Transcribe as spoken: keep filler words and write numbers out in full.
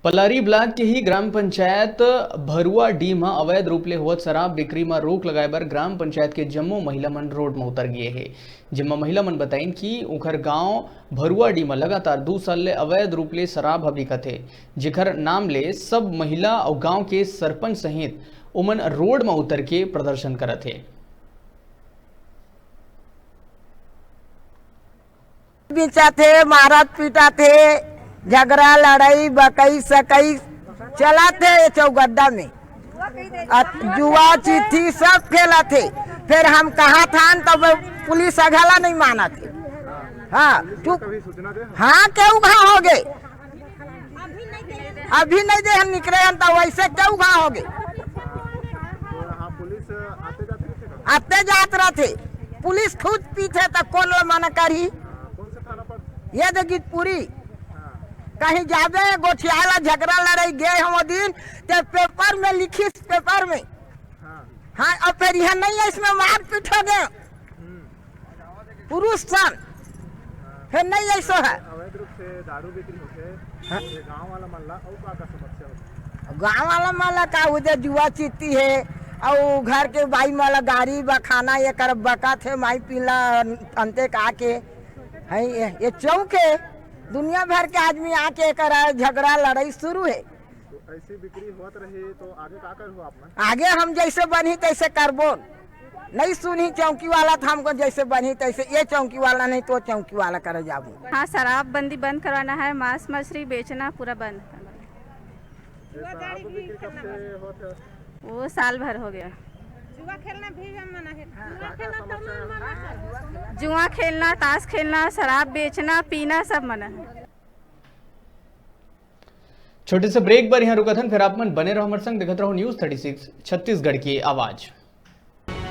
Palari block के ही ग्राम पंचायत भरुआ डीह म अवैध रूप ले होवत शराब बिक्री म रोक लगाए बर ग्राम पंचायत के जम्मो महिला मन रोड म उतर गे हे, जेमा महिला मन बताइन कि उंखर गांव भरुआ डीह म लगातार दू साल ले अवैध रूप ले शराब ह बिकत हे, जेखर नाम ले सब महिला अउ गांव के सरपंच सहित ओमन रोड म उतर के प्रदर्शन करत हे। बिचाथे, मारत पीटत हे, झगरा लड़ई बकई सकई चलत हे ये चौगड्डा में। अ, जुआ चिट्ठी सब खेलत हे। फिर हम कहा थान तब पुलिस अघला नहीं मानत हे। हाँ, चुप। हाँ, केहू घा हो गए। अभी नहीं दे हम निकले हन तो वैसे केहू घा हो गए। आते जात रहते, पुलिस खुद पीछे तो कौन ला मना करही। ये दे गीतपुरी कहीं जाबे गोठियाला झगड़ा लड़ाई गए हम वो दिन, ते पेपर में लिखिस, पेपर में। हाँ, अब फिर यह नहीं है, इसमें मारपीट हो गए पुरुष सन। फिर नहीं ऐसो है। अवैध रूप से दारू बिक्री होते, हाँ। ये गांव वाला मन ला और का का समस्या होता? गांव वाला मन ला का उदे जुआ चित्ती है और घर के बाई मन ला गाड़ी बखाना ये कर बकत है, माई पीला अंते का के है। ये, ये चौक है, दुनिया भर के आदमी आके कर झगड़ा लड़ाई शुरू है। तो ऐसी बिक्री होत रही तो आगे का कर हो आप मन? आगे हम जैसे बनही तैसे करबो। नहीं सुनही चौकी वाला तो हमको जैसे बनही तैसे, ये चौकी वाला नहीं तो चौकी वाला करे जाबो। हाँ, शराब बंदी बंद करवाना है, मांस मछली बेचना पूरा बंद करना। ये शराब बिक्री कब से होत है? वो साल भर हो गया। जुआ खेलना भी हम मना है। जुआ खेलना तब ना मना कर। जुआ खेलना, ताश खेलना, शराब बेचना, पीना सब मना है। छोटे से ब्रेक बर यहाँ रुकत हन, फिर आप मन बने रहो हमारे संग, देखत रहो न्यूज़ थर्टी सिक्स छत्तीसगढ़ की आवाज़।